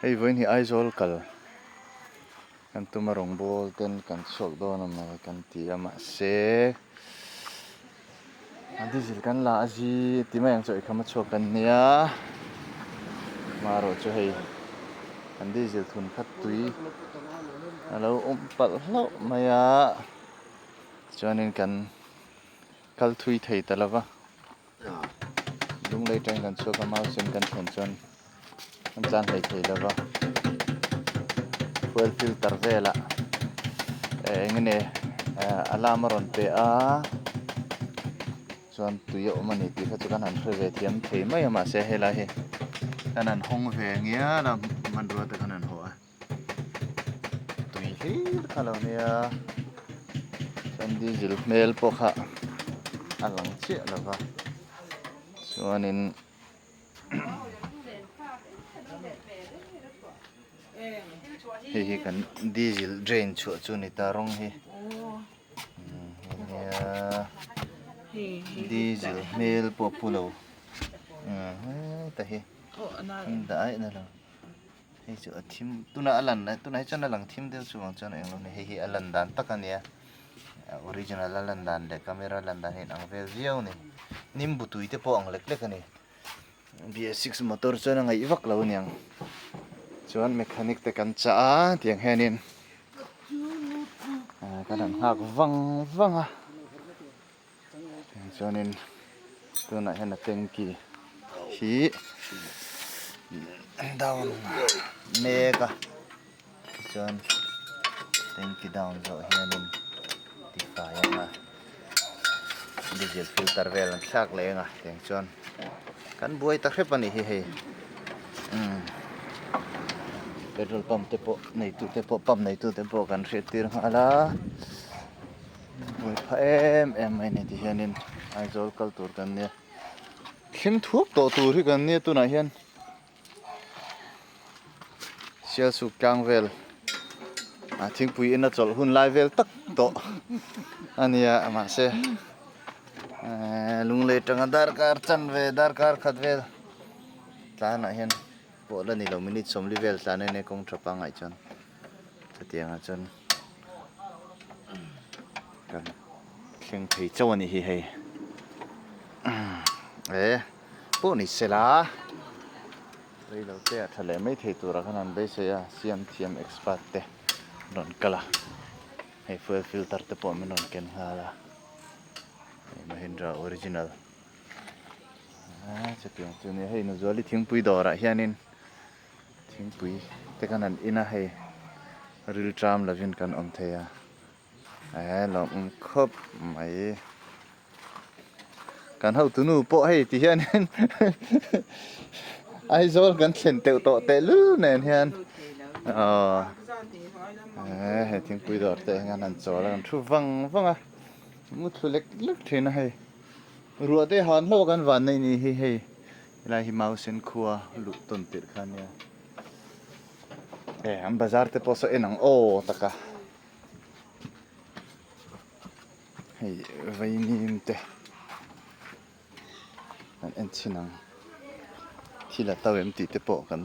Hei vawiin hi Aizawl kal kan tum a rawngbawl ten kan chhuak dawn a maw kan ti a mahse a diesel kan la a zi ti mai ang chu eikham a chhuak kan nia amaherawh chu hei kan diesel thun kha tui a lo awm palh hlauh mai a chuanin kan kal thui thei ta lo va. Lunglei tang kan chhuak a mau sen kan thlen chuan an tlan hlei thei lo va fuel filter velah eh eng nge alarm a rawn pe a chuan tui a awm a ni tih kha chu kan han hre ve thiam thei mai a mahse helai hi kan han hawng ve ngial a hmanrua te kan han haw a. Tui hlir kha lo nia chuan diesel hmel pawh kha a lang chiah lo va chuanin hei hi kan diesel drain chhuah chu a ni ta rawng hi nia diesel hmel pawh a pu lo heta hi an dah aih na lo. Hei chu a thim tunah a lan tunah hi chuan a lang thim deuh chuvang chuan englo ni hei hi a lan dan tak a nia a original a lan dan leh camera lan dan hi a inang vel viau a ni nimbu tui te pawh ang lek lek a ni B S six motor chuan a ngaih vak lo a niang chuan mechanic te kan chah a tiang hianin kan han nghak vang vang a chuanin tunah hian a tanky hi down mek a tichuan tanky down zawh hianin tifai anga diesel filter vel an thlak leh anga tiang chuan kan buai ta hrep a nih hi hei umm petrol pump te pawh neitu te pawh pump neitu te pawh kan hriat tir nghal a. Buai pha em em mai a ni ti hianin Aizawl kal tur kan nia thleng thuap tawh tur hi kan nia tunah hian Sialsuk tlang vel ah thingpui ina chawlh hun lai vel tak tawh a nia mahse ehh lunglei tanga darkar chanve darkar khat vel tlanah hian pawh la ni lo minute sawmli vel tlan a nia kawng tha pangngai chuan chutiangah chuan. Kan thleng thei chauh a nih hi hei e pawh ni se la rei lo te ah tha leh mai thei turah khan an beisei a siam thiam expert te rawn kal a hei fuel filter te pawh min rawn ken nghal a hei mahindra original chutiang chu nia hei Nuzuali thingpui dawrah hianin. Thingpui te kan han in a hei ril tram lovin kan awm thei a eh lawmawm khawp mai kan hotu nu pawh hei ti hianin Aizawl kan thlen teuh tawh tehlul nen hian aw eh hei thingpui dawr te hian an chawl a kan thu vang vang a mu thlu lek lek thin a hei ruah te han hlauh a kan van neih ni hi hei. Helai hi Mausen khua luh tawn tirh kha ania. E an bazar te pawh saw en ang aw taka. Hei vaimim te kan en chhin ang. Thil a to em tih te pawh kan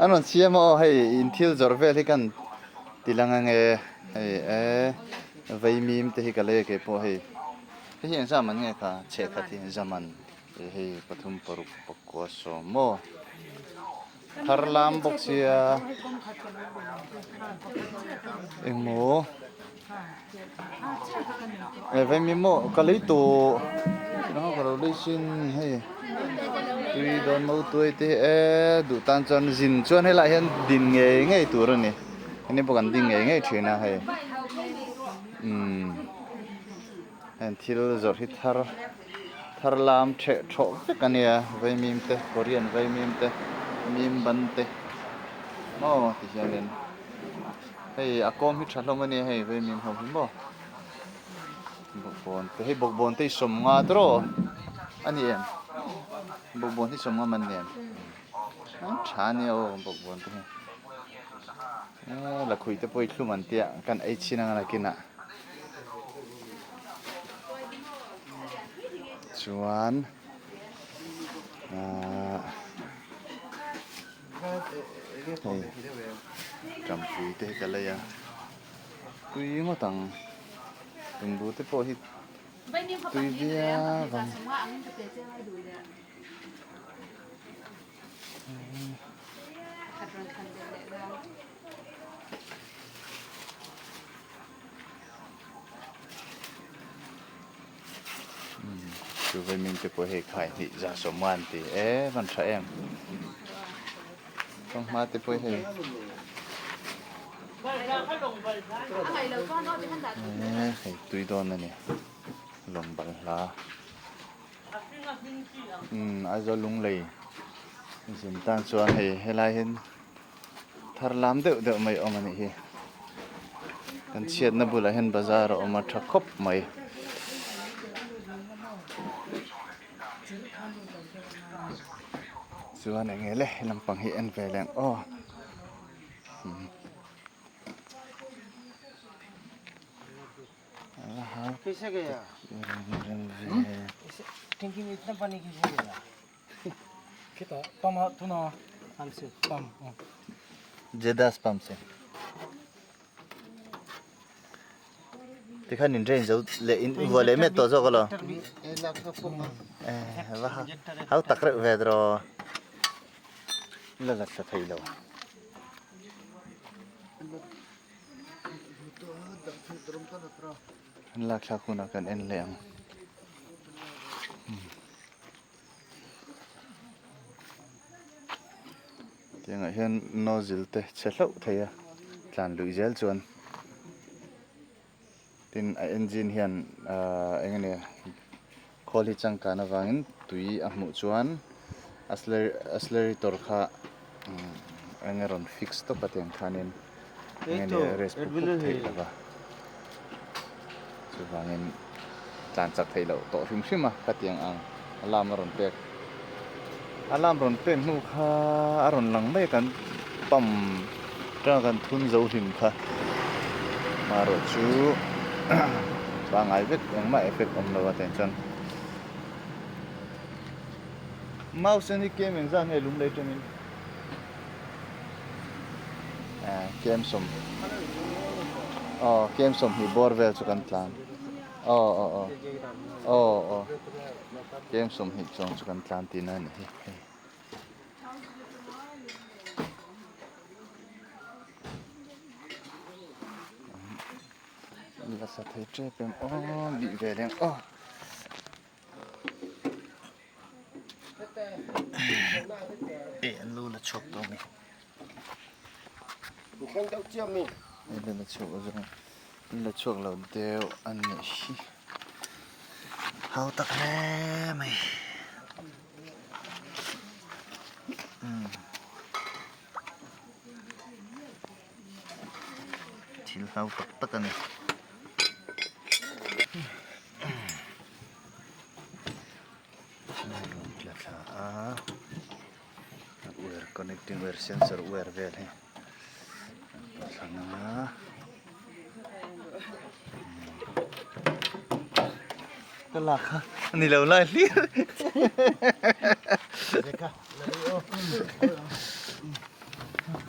An rawn siam a aw hei in thil zawrh vel hi kan ti lang ange hei e vaimim te hi ka lei a keipawh hei hei hi engzah man nge kha chhehkhat hi zaman tih hei pathum paruk pakua sawm maw thar lam bawk sia engmaw. E vaimim maw ka lei tawh nang ka lo lei sin hei tui dawn mo tuai te hi e duh tan chuan zin chuan helaiah hian din ngei ngei tur a ni heni pawh kan ding ngei ngei thin a hei umm heng thil zawrh hi thar thar lam theh thawh vek a nia vaimim te korean vaimim te mim ban te maw ti hianin. Hei a kawm hi tha hlawm a nia hei vaimim ho hi maw bawkbawn te hei bawkbawn te hi sawmnga tawh a ni em bawkbawn hi sawmnga man ni em an tha a nia aw bawkbawn te hi eee lakhuih te pawh hi thlum an tia kan ei chhin ang a nakinah. Chuan ahh hei tampui te hi ka lei a tui ngawt ang tumbu te pawh hi tui viau ang. Chu vawimim te pawh hei khai hnih za sawmua an ti e van tha em fanghma te pawh hei hei tui dawn a ni lawng balhla umm Aizawl lunglei zin tan chuan hei helai hian thar lam deuh deuh mai a awm a nih hi kan chhiatna bulah hian bazar a awm a tha khawp mai. Chuan eng nge le he lampang hi en ve leh ang aw. Jedas pump se tikhan in train zo leh in vuah leh mek tawh zawk alawm eh va hau tak reuh ve tawh la la thla thei lo. An lak thlak hunah kan en leh ang. Tiangah hian nozzle te chhe hlauh thei a tlan luih zel chuan tin a engine hian ahh eng nge khawl hi changkan avangin tui a hmuh chuan accelerator kha eng nge rawn fix tawp a tiang khanin eng nge race puk puk theih lo va chuvangin tlan chak theih loh tawh hrim hrim a khatiang ang alarm a rawn pek alarm rawn pek hnu kha a rawn lang mai a kan pump atanga kan thun zo hlim kha marawh chu pangai vek engmah effect awm lo a tiang chuan mouse hi kem engzat nge lung lei tangin. Kem sawm aw kem sawmhnih bawr vel chu kan tlan aw aw aw aw aw kem sawmhnih chuang chu kan tlan tihna a ni hi hei. La sa thei tep em aw bih ve leng aw. Eh an lu la chhuak tawh mi lu la chhuak lo zawng lu la chhuak lo deuh a nih hi hau tak hle mai thil hau tak tak a ni. Rawn tla thla a wire connecting wire sensor wire vel hi a thlang a ka lak kha a ni lo lai hlir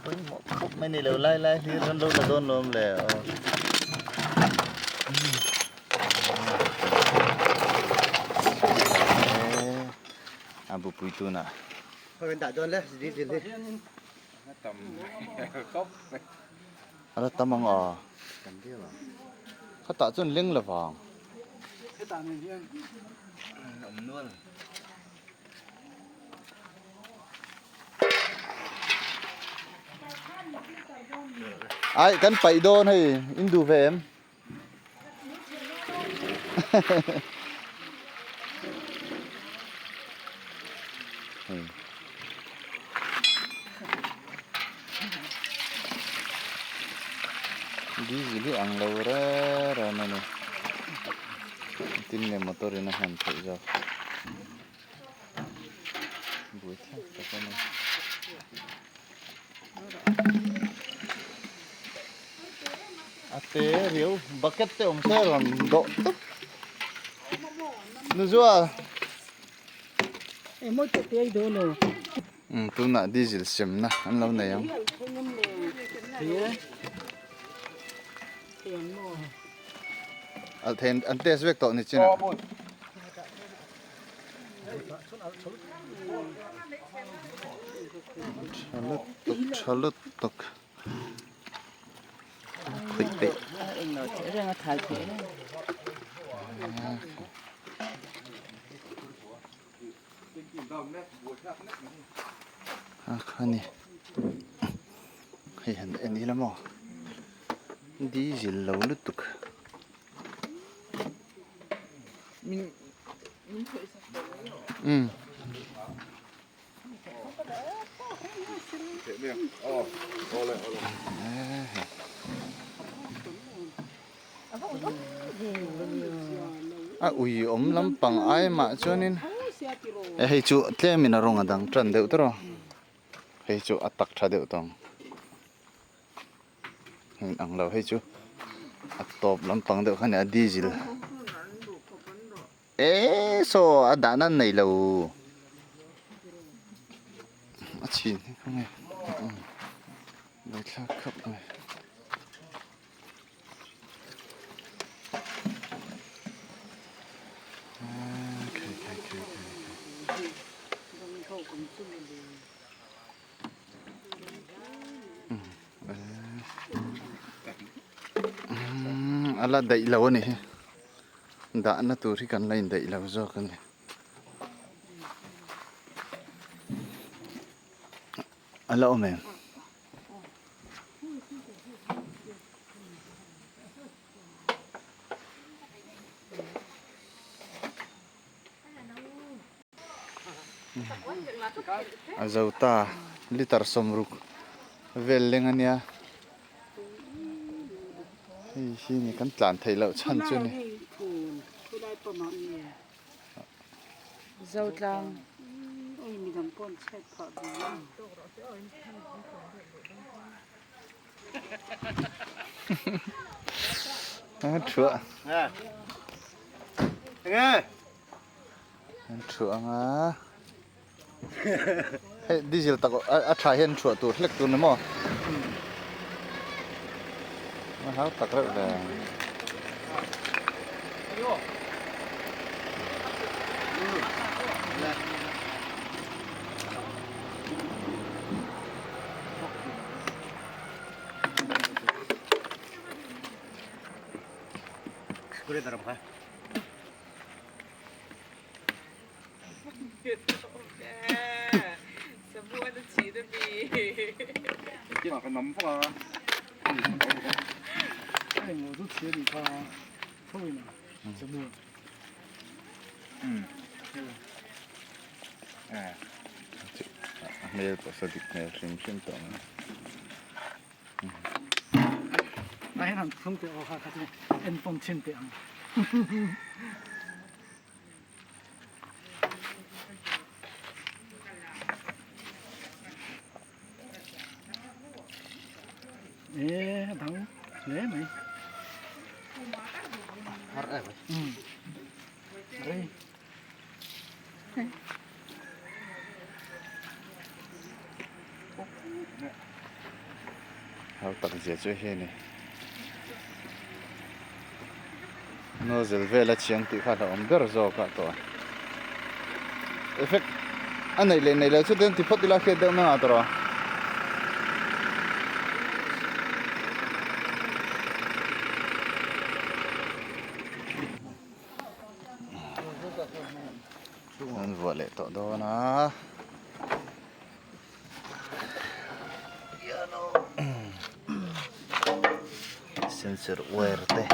pawimawh khawp mai ni lo lai lai hlir kan lo la dawn lawm le aw. A bupui tunah. A la tam ang aw. Khatah chuan leng lovang. Ai kan paih dawn hei in duh ve em? Diesel hi ang lo reng reng a ni tin nge motor in a hman theih zawk buaithlak tak a ni. A te riau bucket te awm se rawn dawh tawp nu zual. Umm tunah diesel semna an lo nei ang. Alh thei an test vek tawh ni chinah. Tha lutuk tha lutuk khawih peih. A kha ni hei han en ila maw diesel lo lutuk. Umm. A ui awm lampang ai mah chuanin hei chu tlemin a rawng a dang tan deuh tawrh a hei chu a tak tha deuh tawng heng ang lo hei chu a tawp lampang deuh kha a ni a diesel Eee saw a dah nan nei lo a chhin hi kha nge ngaithlak khap mai. A la daih lo a ni hi dahna tur hi kan la indaih lo zawk a ni a la awm em? A zo ta liter sawmruk vel leng a nia hei hi ni kan tlan theih loh chhan chu a ni. Thuah an thuah ang a hei diesel tak a tha hian thuah tur hlek tur ni maw a hau tak reuh ve. A hmel pawh saw dik hmel hrim hrim tawh ang. Hau tak zia chu hei a ni. Nozzle vel a chiang tih kha a hlauhawm ber zawk ah tawh a. Effect a neih leh neih loh chu ten ti phawt ila hriat deuh mai ang tawh. An vuah leh tawh dawn a. Sensor wire te.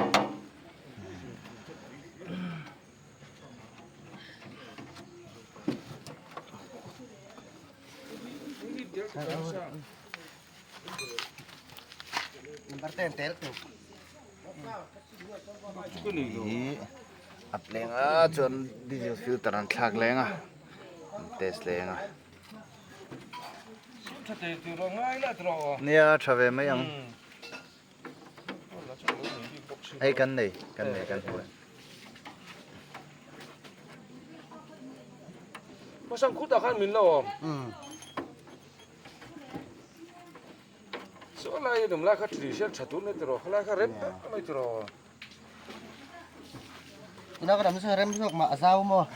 Hi a pleng a chuan diesel filter an thlak leng a an test leng a nia tha ve mai ang hei kan nei kan nei kan hmu e. Hmasang khutah khan min lo awm. Saw lai a awm lai kha thli hriat tha tur mai tiraw, khalai kha rem tak mai tiraw. Tuna ka ram chu rem zawk mah a zau maw?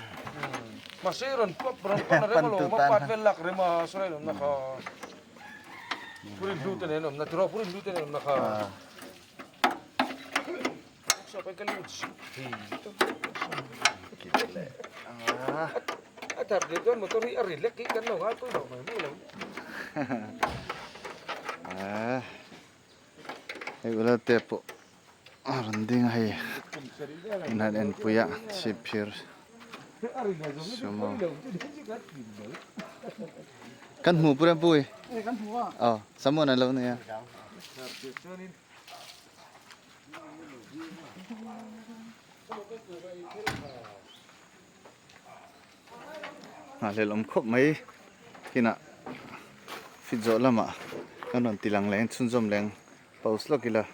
Mahse rawn pawp rawn pan a rem alawm a pat vel lak rem a saw lai awmna kha. Purin hlu te nen awmna tiraw purin hlu te nen awmna kha. A thar tir chuan motor hi a ri lek hi kan lo ngai pawimawh mai mai lo. Hei ula te pawh a rawn ding a hei in han enpui a chhipphir sumo kan hmuh pur em pui aw someone an lo nei a. Nghahhlelh awm khawp mai kinah fit zawh lamah kan rawn ti lang leng chhunzawm leng post lawk ila.